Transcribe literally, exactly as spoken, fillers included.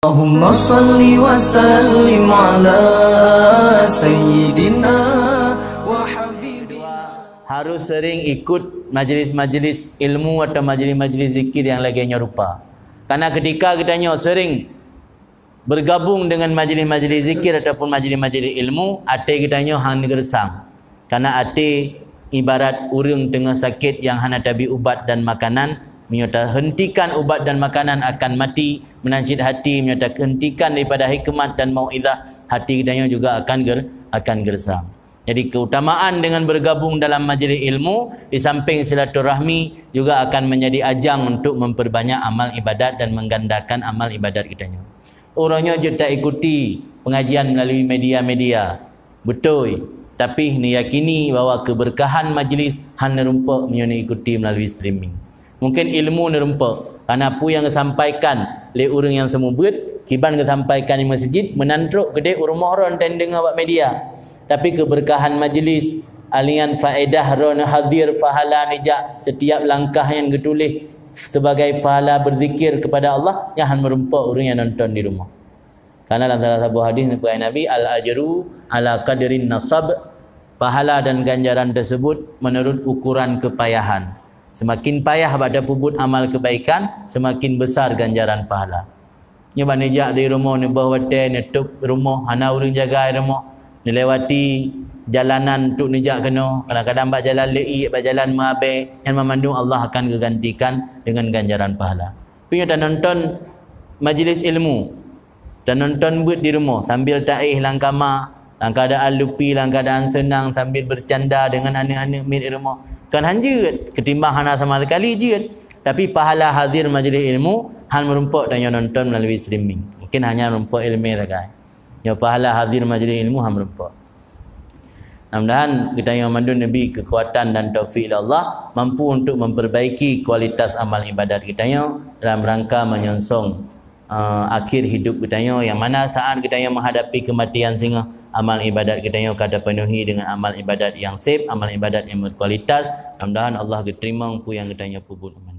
Allahumma salli wa sallim ala sayyidina wa habibina. Harus sering ikut majelis-majelis ilmu atau majelis-majelis zikir yang lagèe nyoe rupa. Karena ketika geutanyoe sering bergabung dengan majelis-majelis zikir ataupun majelis-majelis ilmu, até geutanyoe hana geureusam. Karena até ibarat ureueng teungoh sakét nyang hana tabi ubat dan makanan, meunyoe tahentikan ubat dan makanan akan mati, meunan cit hati meunyoe tahentikan daripada hikmat dan mau'izah, hati geutanyoe juga akan ger-, akan geureusam. Jadi keutamaan dengan bergabung dalam majelis ilmu, di samping silaturahmi, juga akan menjadi ajang untuk memperbanyak amal ibadat dan menggandakan amal ibadat geutanyoe. Uroe nyoe jeuet taikuti pengajian melalui media-media. Beutôi, tapi neuyakini bahwa keberkahan majlis hana rumpok meunyoe neuikuti melalui streaming. Mungkin ilmu neurumpok, karena peue nyang geusampaikan lé ureueng nyang seumeubeuet, kiban geusampaikan di meuseujid, meunan trok keudeh u rumoh droe teudeungoe bak media. Tapi keberkahan majlis, alian faedah droe neuhadir pahala neujak setiap langkah nyang geutuléh sebagai pahala berzikir kepada Allah, nyan han meurumpok ureueng nyang nonton di rumoh. Karena dalam salah saboh hadis neupeugah Nabi, "Al-ajru ala qadrin nasab," pahala dan ganjaran tersebut menurut ukuran kepayahan. Semakin payah bak tapeubuet amal kebaikan, semakin besar ganjaran pahala. Nyoe bak neujak dari rumoh, neubôh watèe, neutôp rumoh, hana ureueng jaga rumoh, neulewati jalanan untuk neujak keunoe, kadang-kadang bak jalan leuiek, bak jalan meuabée, nyan banmandum Allah akan geugantikan dengan ganjaran pahala. Tapi nyoe tanonton majlis ilmu, tanonton beuet di rumoh sambil taéh lam kama, lam keuadaan lupi, lam keuadaan seunang, sambil bercanda dengan aneuk-aneuk miet di rumoh. Kon han jeuet, ketimbang hana sama sekali jeuet. Tapi pahala hadir majlis ilmu han meurumpok tanyoe nonton melalui streaming. Mungkin hanya meurumpok ilmu sagai. Nyoe pahala hadir majlis ilmu han meurumpok. Mudah-mudahan geutanyoe mandum neubri keukuatan dan taufik lé Allah, mampu untuk memperbaiki kualitas amal ibadat geutanyoe dalam rangka menyongsong, eh, akhir hidup geutanyoe, yang mana saat geutanyoe menghadapi kematian singoh, amal ibadat geutanyoe ka tapeunuhi dengan amal ibadat yang sép, amal ibadat yang berkualitas. Mudah-mudahan Allah geuteurimong peue nyang geutanyoe peubuet.